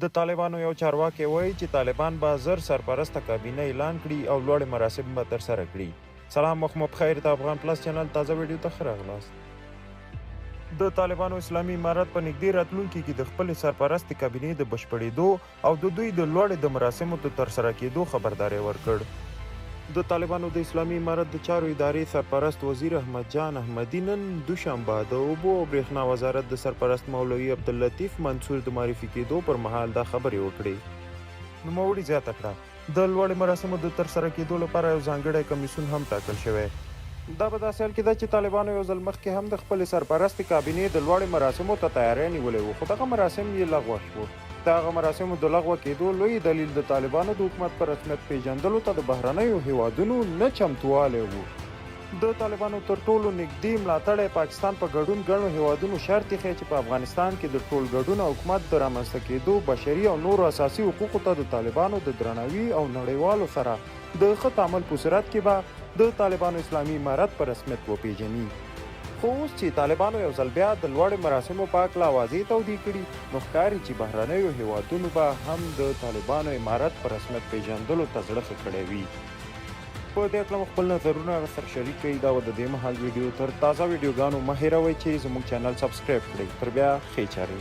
د طالبانو یو چارواکی وایي چې طالبان به زر سرپرسته کابینه اعلان کړي او لوړې مراسم به ترسره کړي. سلام وخت مو پخیر، د افغان پلس چینل تازه ویډیو ته ښه راغلاست. د طالبانو اسلامي امارت په نږدې راتلونکي کې د خپلې سرپرستې کابینې د بشپړېدو او د دوی د لوړې د مراسمو د ترسره کېدو خبرداری ورکړ. د طالبانو د اسلامي امارت د چارو ادارې سرپرست وزیر احمد جان احمدي نن دوشنبه د اوبو او برېښنا وزارت د سرپرست مولوي عبداللطیف منصور د معرفي کېدو پر مهال دا خبرې وکړې. نوموړي زیاته کړه، د لوړې مراسمو د ترسره کېدو لپاره یو ځانګړی کمیسیون هم ټاکل شوی. دا په داسې حال کې ده چې طالبانو یو ځل مخکې هم د خپلې سرپرستې کابینې د لوړې مراسمو ته تیاری نیولی و، خو دغه مراسم یې لغوه شو. د هغه مراسمو د لغوه کېدو لوی دلیل د طالبانو د حکومت په رسمیت پېژندلو ته د بهرنیو هېوادونو نه چمتووالی و. د طالبانو تر ټولو نږدې ملاتړی پاکستان په ګډون ګڼو هېوادونو شرط ایښی چې په افغانستان کې د ټولګډونه حکومت د رامنځته کېدو، بشري او نورو اساسي حقوقو ته د طالبانو د درناوي او نړیوالو سره د ښه تعامل په صورت کې به د طالبانو اسلامي امارت په رسمیت وپېژني. خو اوس چې طالبانو یو ځل بیا د لوړې مراسمو په هکله اوازې تودې کړي، نو ښکاري چې بهرنیو هېوادونو به هم د طالبانو امارت په رسمیت پېژندلو ته زړه ښه کړی وي. په دې هکله مو خپل نظرونه راسره شریک کړئ. دا وه د دې مهال ویډیو. تر تازه ویډیوګانو مه هېروئ چې زموږ چینل سبسکرایب کړئ. تر بیا ښې چارې.